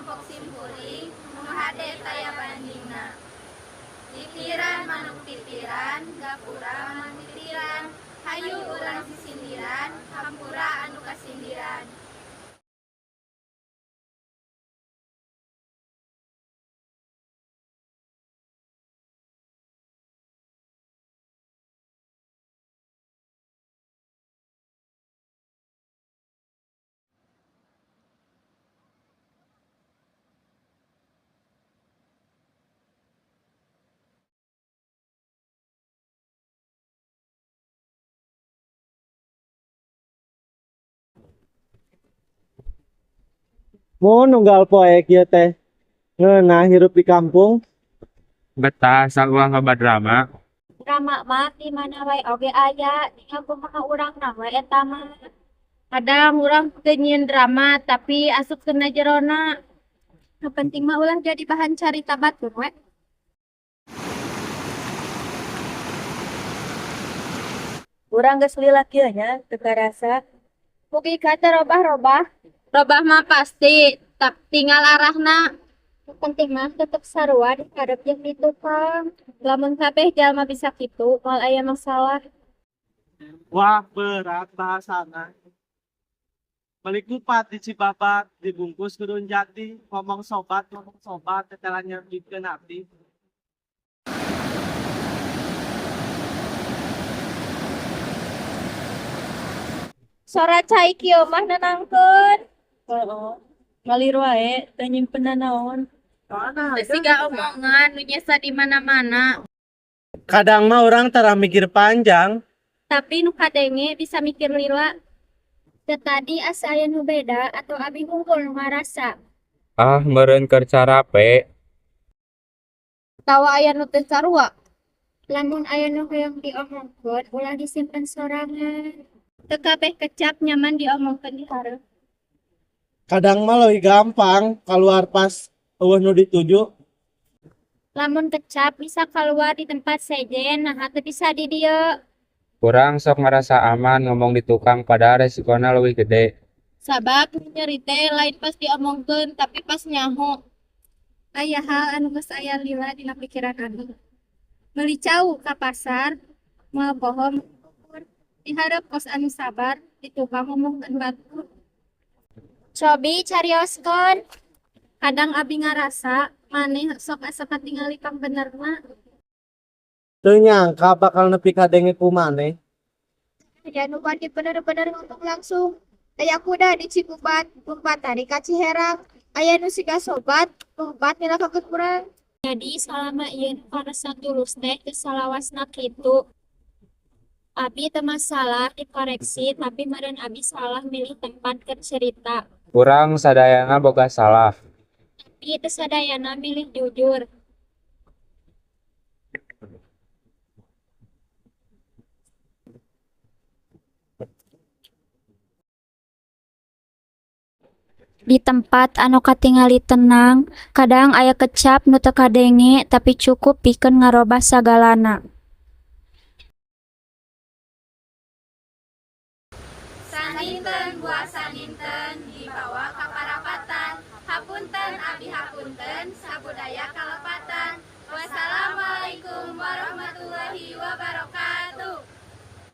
Kalompok simkuring nu hade taya bandingna. Titiran manuk titiran, gapura manuk titiran, hayu urang sisindiran, hampura anu kasindiran. Mun unggal poe kieu teh ngeunah hirup di kampung. Betah asal ulah loba drama. Drama mah di mana wae oge aya, tinggal kumaha urangna we eta mah. Kadang urang teu nyieun drama tapi asup kana jerona. Nu penting mah ulah jadi bahan carita batur we. Urang geus lila kieu nya, teu karasa. Mugi ka teu robah-robah. Robah mah pasti, tap tinggal arahna. Nu penting mah tetep sarua di hareup jeung di tukang. Lamun kabeh jalma bisa kitu, moal aya masalah. Wah, berat bahasana. Meuli kupat di Cibabat, dibungkus ku daun jati, ngomong sobat, tetela nyerudikeun hati. Sora cai kieu mah nenangkeun. Heueuh, ngalir wae teu nyimpen nanaon. Teu siga omongan nu nyesa di mana-mana. Kadang mah urang tara mikir panjang. Tapi nu kadenge bisa mikir lila. Teu tadi asa aya nu beda atau abi hungkul nu ngarasa. Ah, meureun keur carape. Tawa aya nu teu sarua. Lamun aya nu hoyong diomongkeun ulah disimpen sorangan. Teu kabeh kecap nyaman diomongkeun di hareup. Kadang mah leuwih gampang kaluar pas euweuh nu dituju. Lamun kecap bisa kaluar di tempat sejen, naha teu bisa di dieu. Urang sok ngarasa aman ngomong di tukang padahal resikona leuwih gede. Sabab nu nyeri teh lain pas diomongkeun tapi pas nyaho. Aya hal anu geus aya lila dina pikiran abi. Meuli cau ka pasar, moal poho meuli bubur. Di hareup kos anu sabar, di tukang ngomongkeun batur. Cobi carioskeun. Kadang abi ngarasa maneh sok asa katingali pangbenerna. Teu nyangka bakal nepi kadenge ku maneh. Aya nu wani bener-bener ngomong langsung. Aya kuda di Cikubat, lumpat tarik ka Ciherang. Aya nu siga sobat, lompat nyelakakeun urang. Jadi salama ieu nu karasa tulus teh teu salawasna kitu. Abi teu masalah dikoreksi tapi meureun abi salah milih tempat keur cerita. Urang sadayana boga salah. Tapi teu sadayana milih jujur. Di tempat anu katingali tenang, kadang aya kecap nu teu kadenge tapi cukup pikeun ngarobah sagalana. Saninten buah saninten dibawa ka parapatan. Hapunten abi hapunten sabudaya kalapatan.